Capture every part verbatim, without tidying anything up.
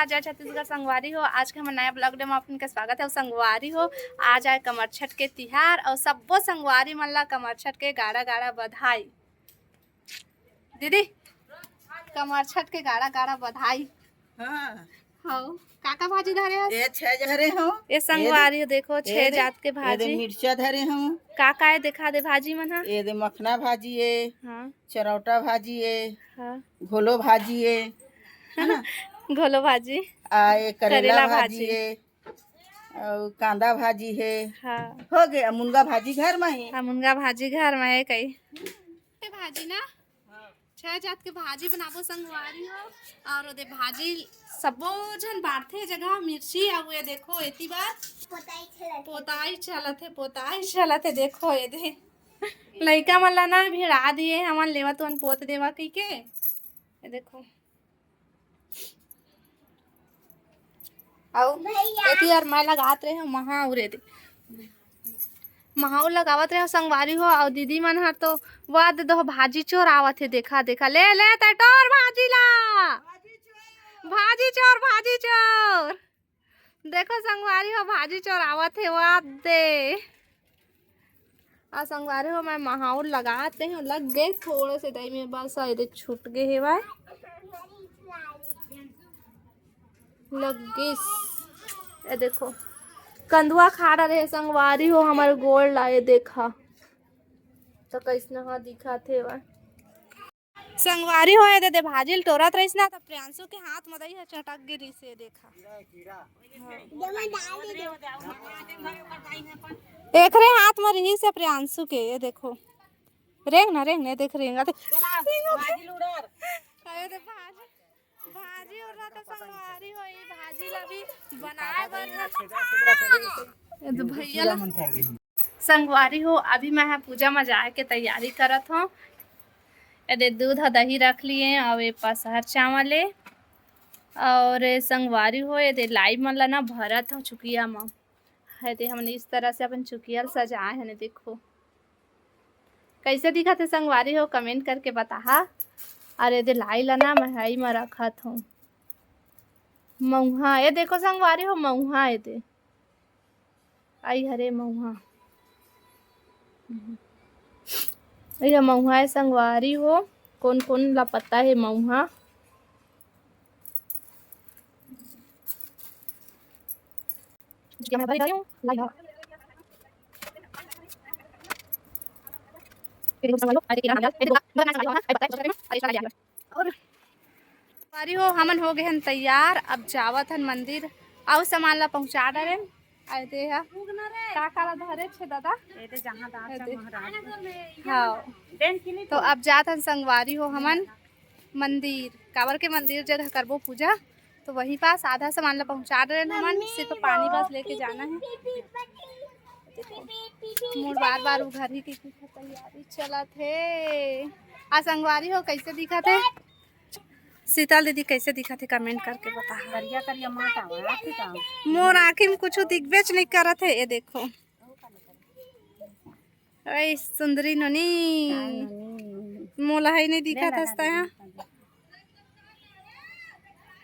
जय छत्तीसगढ़ संगवारी हो, आज के हमर नया vlog में आप मन के स्वागत हे। अउ संगवारी हो, आज आय कमरछठ के तिहार अउ सब्बो संगवारी मन ला कमरछठ के गाड़ा गाड़ा बधाई। दीदी, कमरछठ के गाड़ा गाड़ा बधाई। हाँ। हौ, का का भाजी धरे हस? ए छह धरे हौ। ए संगवारी हो, देखो, छह जात के भाजी। मिर्चा धरे हौ। का का ए देखा दे भाजी मन हा? ए दे मखना भाजी ए, हाँ। चरौटा भाजी ए, हाँ। घोलो भाजी ए, है ना? घोलो भाजी। आ ए करेला करेला भाजी भाजी। ए, अउ कांदा भाजी हे। हाँ। हो गे, अब मुनगा भाजी घर में हे। हाँ, मुनगा भाजी घर में हे कई। ए भाजी ना, छह जात के भाजी बनाबो संगवारी हो। अउ ओदे भाजी सब्बो झन बांटथे जगह मिर्ची, अउ ये देखो एती बार पोताई चलत हे। पोताई चलत हे, पोताई चलत हे। देखो ये दे, लइका मन ला ना भिड़ा दिए हमन, लेवा तुमन पोत देवा कहिके। ये देखो, अउ भैया। एती यार मैं लगात रहे हूँ महा उरे दे। महाऊ लगावत रहे संगवारी हो, अउ दीदी मन हर तो वाह दे दो भाजी चोर आवत हे। देखा, देखा, ले, ले ते टोर भाजी ला। भाजी चोर, भाजी चोर। देखो संगवारी हो, भाजी चोर आवत हे, वाह दे। अउ संगवारी हो, मैं महाऊ लगात रहे हूँ, लग गे थोड़े से दही में, बस एदे छूट गे हेवय। लग गिस। ए देखो, कंदुआ खा रहे संगवारी हो हमर गोड़ ला। ए देखा तो कइसना ह दिखत हे। संगवारी हो, ए दे, दे भाजी ल टोरत रहिस ना, त प्रियांशु के हाथ म दही ह चटक गे रिहिस। ए देखा, एकरे हाथ म रिहिस हे प्रियांशु के। ए देखो, रेंग ना, रेंग ना, देख, रेंग, आ देख। अरे, दे भाजी। भाजी और रहा तो संगवारी हो, ई भाजी ला भी बनाए बर रहा। ये तो भैया ला। संगवारी हो, अभी मैं ह पूजा में जाए के तैयारी करत हूँ। एदे दूध ह, दही रख लिए, अउ ये पसहर चावल ए। अउ संगवारी हो, एदे लाई मन ला ना भरत हूँ चुकिया में। है दे, हमन इस तरह से अपन चुकिया ल सजाए हन। देखो कइसे दिखत हे संगवारी हो, comment करके बताहा। अउ एदे लाई ला ना महई म रखत हूँ। मउहा, ए देखो संगवारी हो, मउहा ए दे। आई हरे मउहा। ए मउहा ए संगवारी हो, कोन कोन ला पता हे मउहा। और संगवारी हो, हमन हो गए हन तैयार, अब जावत हन मंदिर। अउ सामान ला पहुंचा डरेन। आए दे हा। का काला धरे छे दादा? ए दे जहाँ दाल ए दे। हाँ। तो अब जात हन संगवारी हो हमन मंदिर, काबर के मंदिर जगह करबो पूजा, तो वहीं पास आधा सामान ला पहुंचा डरेन हमन, सिर्फ पानी बस लेके जाना है। मोर बार बार उघर ही के तैयारी चलत हे। आ संगवारी हो कइसे दिखत हे? शीतल दीदी कइसे दिखत हे, comment करके बता। करिया करिया माट आवा, आथे का? मोर आँखी में कुछू दिखबेच नइ करत हे। ए देखो, ऐ सुंदरी नोनी, मोला है नइ दिखत हस तैं।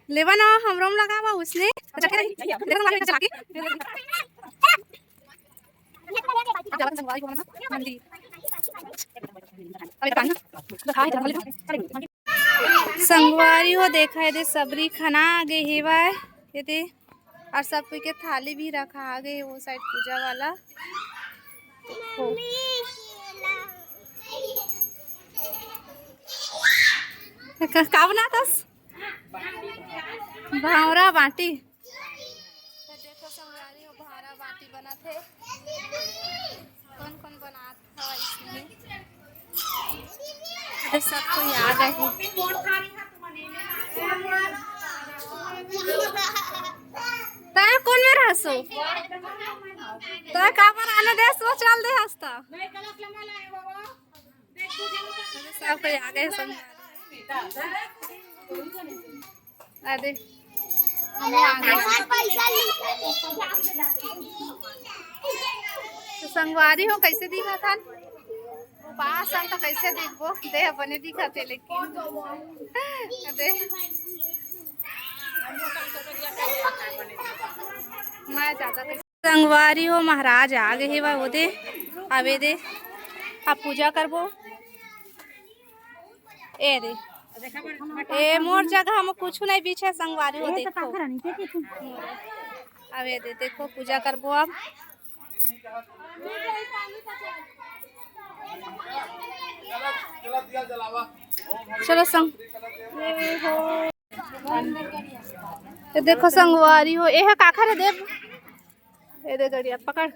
लेवा ना, हमरो में लगावा उसने। अच्छा, के रही? देखो, लगा के चला के। संगवारी हो, देखा एदे सबरी खना आगे हेवय एदे, अउ सब कोई के थाली भी रखा आगे हे वो side पूजा वाला। देखो। का, का बनातस? भांवरा बाटी। तो देखो संगवारी हो, भांवरा बाटी बनत हे। कौन कौन बनात हवय इसमें? अरे सब कोई आ गए हे। तैं कौन में रहसो? तैं का पर आने दे, सो चल दे हस्ता। सब कोई आ गए संगवारी। अरे, हम आ गए। तो संगवारी हो, कैसे दिखत हन? पास हम तो कैसे दिखबो, देह बने दिखत हे, लेकिन दे। मैं जादा संगवारी हो, महाराज आ गे हे, वो दे, आवे दे, अब पूजा करबो। ए दे, ए मोर जगह म कुछु नहीं बिछे संगवारी हो, देखो। अब ए दे, देखो, पूजा करबो अब। चलो संग, ए देखो संगवारी हो, ए ह काखर हे देव, ए दे गड़िया पकड़।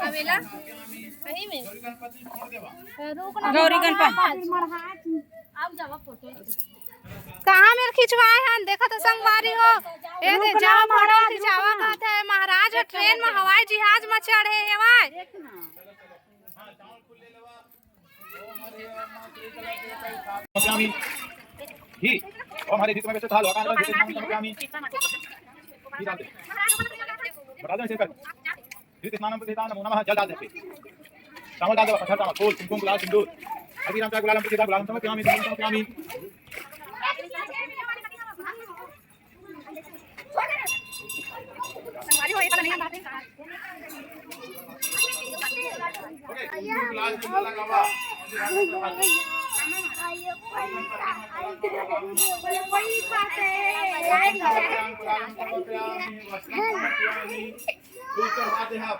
अवेला, सही में। गौरी गणपति। कहाँ मेर खिंचवाए हन? देखा तो संगवारी हो। ए दे, जा फोटो खिंचावा कहत हे। महाराज ह ट्रेन में, हवाई जहाज में चढ़े हे भाई। समर्पयामि। घी। ओम हरे घी तुम्हें वैसे था, लोकांतर घी स्नान समर्पयामि। घी डाल दे। बता दो इसे कर। घी स्नान प्रसिद्ध नमो नमः, जल डाल दे। चावल डाल दो, पत्थर चावल, फूल, कुमकुम, गुलाल, सिंदूर। अभी राम का गुलाल, हम तुझे गुलाल समर्पयामि, सिंदूर समर्पयामि।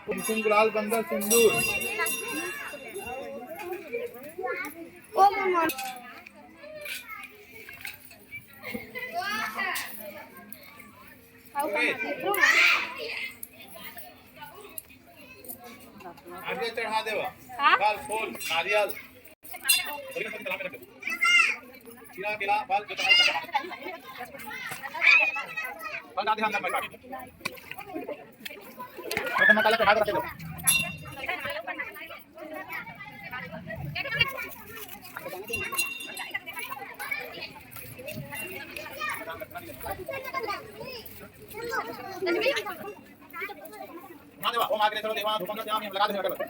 कुमकुम गुलाल बंदर सिंदूर। आगे चढ़ा देवा। हाँ? फल, फूल, नारियल। खीरा, केला, फल, जो चढ़ाई करते हैं। फल डाल दे अंदर में काट। बर्तन में काला चढ़ा के रख दो। ना देवा, ओम आग्रे चलो देवा, धूपम रख, हम लगा दे अगरबत्ती।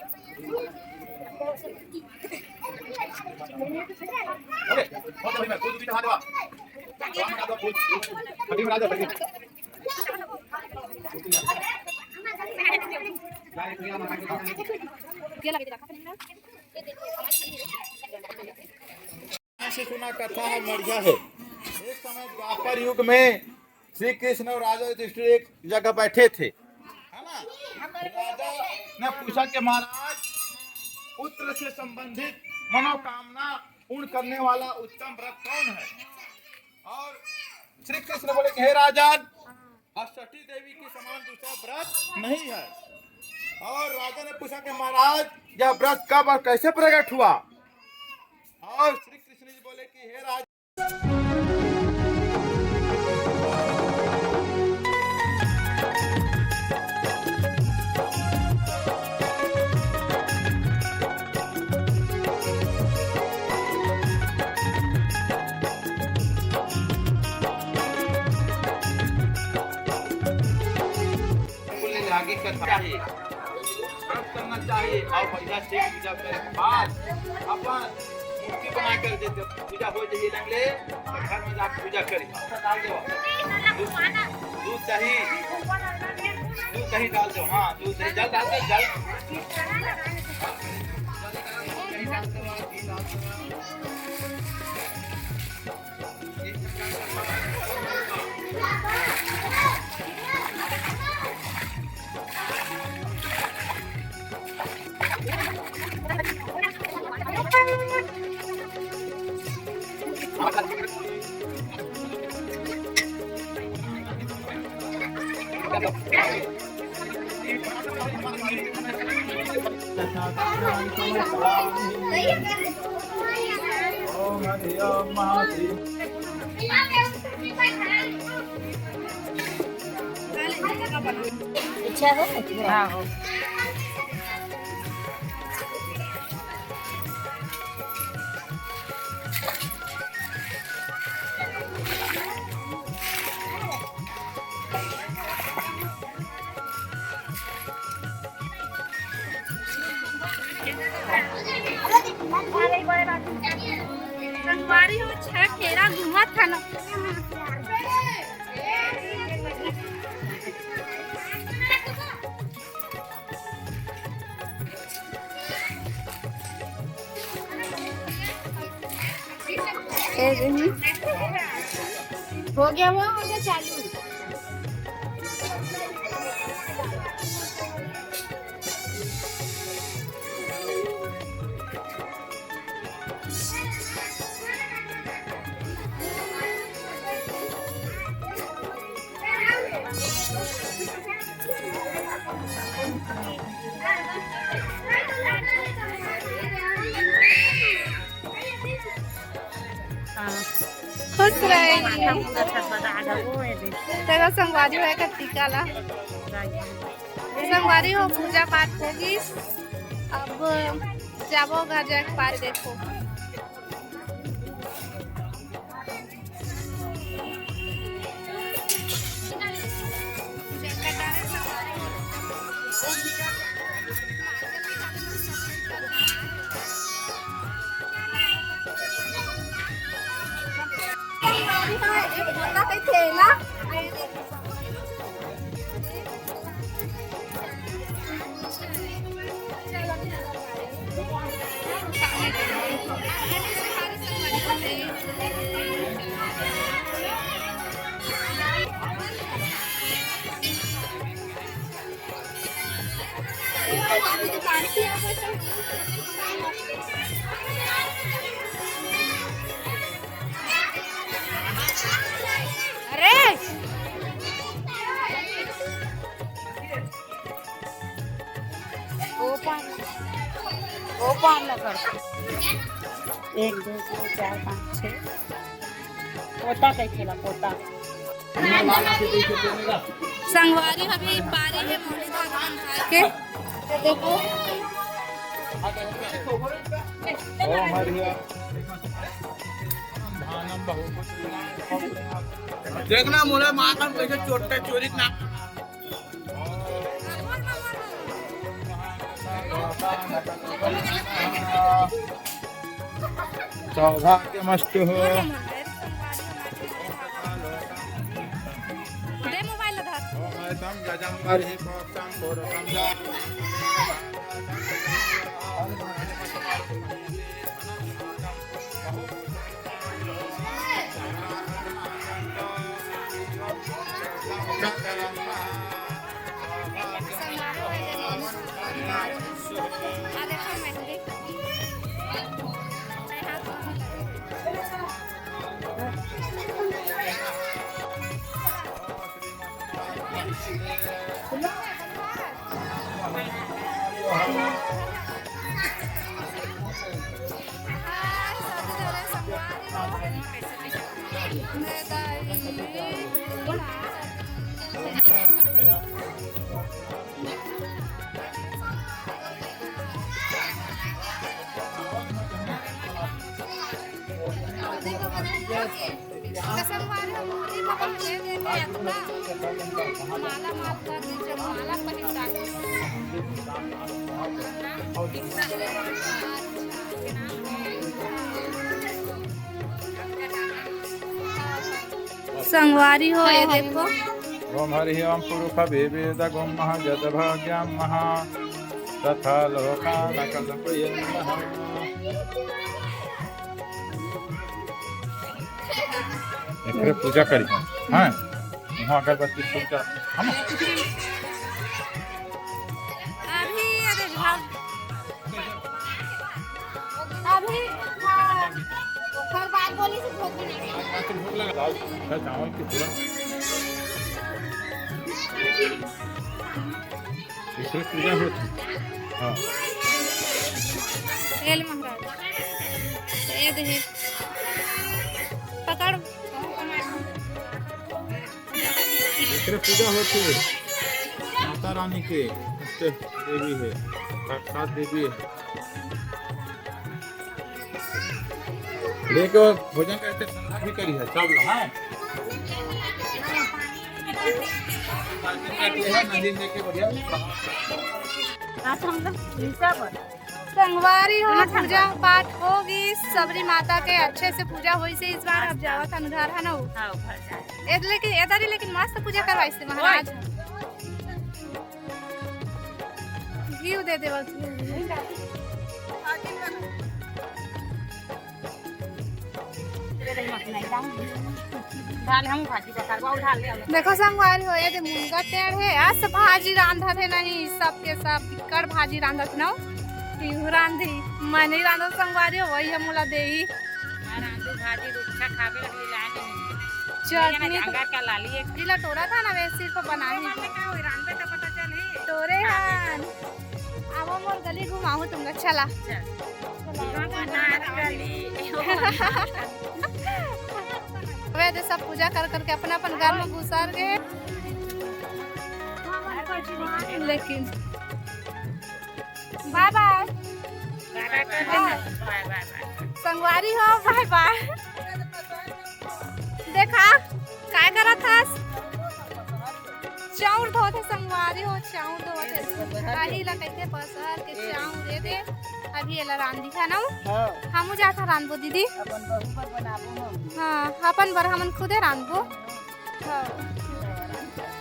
ओके, बहुत बढ़िया, फूल भी चढ़ा देवा। फूल, फूल, फटी में डाल दो, फटी। ये लगे दिला। से सुना कथा है, मढ़िया है। एक समय द्वापर युग में श्री कृष्ण और राजा युधिष्ठिर एक जगह बैठे थे, है ना? राजा ने पूछा कि महाराज, पुत्र से संबंधित मनोकामना पूर्ण करने वाला उत्तम व्रत कौन है? और श्री कृष्ण बोले कि हे राजन, अष्टी देवी के समान दूसरा व्रत नहीं है। और राजा ने पूछा कि महाराज, यह व्रत कब और कैसे प्रकट हुआ? और श्री कृष्ण जी बोले कि हे राज आगे करना चाहिए, व्रत करना चाहिए और बढ़िया से पूजा करे के बाद अपन मूर्ति बना कर दे दे। पूजा हो जाइए लंगले, तो घर में जाके पूजा करी। डाल दो। दूध, दूध दही, दूध दही डाल दो। हाँ, दूध दही, जल डाल दो, जल। इच्छा हो? हाँ, हो। संगवारी हो, छह केरा घूमत हन। ए, हो गया, वो हो गया चालू। खुश रहे। तेरा संगवारी होए का टीका ला। संगवारी हो, पूजा पाठ होगी। अब जाबो घर जाके पार देखो। अरे, वो पान, वो पान ला कर। एक, दो, तीन, चार, पाँच, छः। पोता कैसे ला, पोता? संगवारी अभी पारी है, मौली धागा बंधा के। ये देखो। देखना मोला माता कैसे चोट चोरी ना। सौभाग्यमस्तु हो। दे मोबाइल ला धर। ओम ऐसं गजं बर्हि पोक्तं भूरकं जा। संगवारी हो, ये देखो। ओम हरि ओम पुरुष विविध गुम महा जत भाग्यम महा तथा लोकान कल्पये नमः। एकरे पूजा करी। हाँ, वहाँ अगरबत्ती फूल का, हम अभी, अरे, हाँ। अभी, हाँ, ओकर बाद बोली से भोग बनाए। चावल की पूरा। इसमें पूजा होती। हाँ। तेल मंगा। ये दे। पकड़। एकरे पूजा होथे माता रानी के, देवी है, साक्षात देवी है। लेके वो भोजन करते संध्या भी करी है, सब लोग, हाँ? ये है नंदिनी लेके बढ़िया। आज हम लोग हिसाब संगवारी हो, पूजा पाठ होगी, सबरी माता के अच्छे से पूजा होइसे इस बार। अब जावत हन घर, है ना? हाँ, घर जाए। ए, लेकिन एदरी लेकिन मस्त पूजा करवाइसे महाराज। घीव दे देवल। दाल हम भाजी पकाबो, उठा ले। देखो संगवारी हो, ये दे मुनगा टेढ़ हे, अस भाजी रांधत हे नहीं, सबके सब बिक्कट भाजी रांधत नव। पीहू रांधी, मैं नहीं रांधत संगवारी हो, वही हम मोला देही। मैं रांधू भाजी रुच्छा खाबे लगी लाए नहीं। चटनी तो झंगा का लाली एक। जिला टोरा था ना, वे सिर्फ बनाही। रांधबे तो पता चलही। टोरे हन। आवो मोर गली घुमाहूँ तुमला, चला। चल। वे दे सब पूजा कर करके अपन अपन घर में घुसर गए। लेकिन बाय बाय। बाय बाय। संगवारी हो, बाय बाय। देखा, काय करत हस? चाउर धोत हे संगवारी हो, चाउर धोत हे। आही ला कहिथे पसहर के चाउर दे दे। अभी एला रांधी है ना? हाँ। हमू जात ह रांधबो दीदी। अपन बहू बर बनाबो हम। हाँ, अपन बर हमन खुदे रांधबो। हाँ।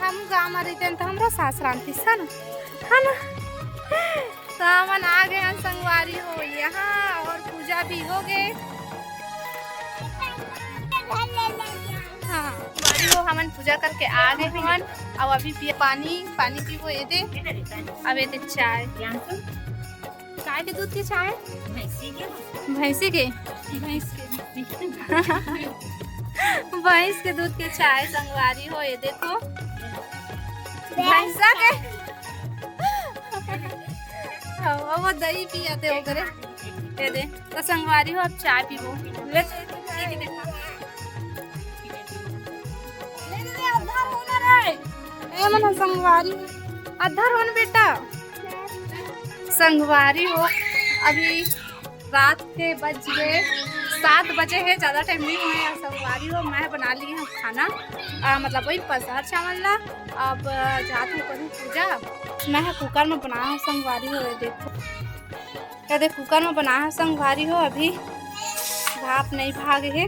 हम गाँव में रहते हैं तो हमरो सास रांधती है ना, है ना? तो हमन आ गए हैं संगवारी हो यहाँ और पूजा भी हो गए। हाँ, संगवारी हो हमन पूजा करके आ गए हमन। अब अभी पिए पानी, पानी पीबो ये दे। अब ये दे चाय। काय के दूध के चाय? भैंसी के। भैंसी के? भैंस के। भैंस के दूध के चाय संगवारी हो, ये देखो। भैंसा के। हाँ, वो दही पियाते ओकरे। ये दे। तो संगवारी हो, अब चाय पीबो। ले, ले, ले, देखा। ले, ले, ले, अद्धा होना रे। ए, मन संगवारी। अद्धा होन बेटा। संगवारी हो, अभी रात के बज गए सात बजे है, ज़्यादा टाइम नहीं हुआ है। संगवारी हो, मैं बना ली हूँ खाना, आ, मतलब वही पसहर चावल ला। अब जात हूँ करूँ पूजा। मैं कुकर में बनाया हूँ संगवारी हो, ये देखो, ये देख कुकर में बनाया हूँ संगवारी हो। अभी भाप नहीं भाग है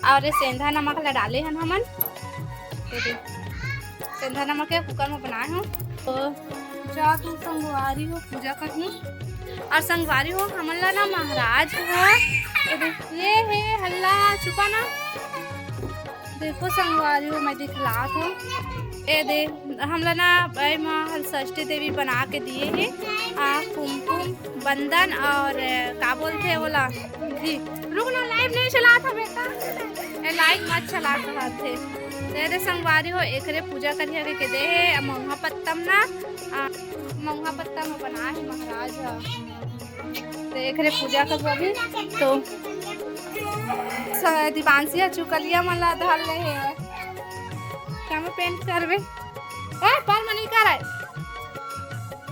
और ये सेंधा नमक ला डाले हन हमन। ये देख। सेंधा नमक के कुकर में बनाए हूँ। तो जा तू संगवारी हो, पूजा करहूँ। और संगवारी हो, हमन ला ना महाराज ह, ये दे, ये हे हल्ला, छुपा ना। देखो संगवारी हो, मैं दिखलात हूँ। ये दे, हमला ना भाई माँ हलषष्ठी देवी बना के दिए हे। आ, कुमकुम, बंदन और, अ, का बोलथे ओला, घी। रुक ना, लाइव नहीं चलात ह बेटा, ए, लाइव मत चलात ह थे। दे दे संगवारी हो, एकरे पूजा करिया के, के दे हे, आ, महुआ पत्तम ना, आ, महुआ पत्ता में बना है महाराज ह। तो एकरे पूजा करबो अभी। तो स-, दीपांशी ह चुकलिया मन ला धर ले हे। का मैं पेंट करबे? ए, पर मनी करे।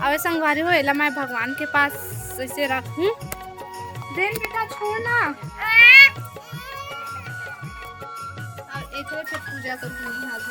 अबे संगवारी हो, एला मैं भगवान के पास ऐसे रखूं। देन बेटा, छोड़ ना। और एक और ठो पूजा करूंगी आज।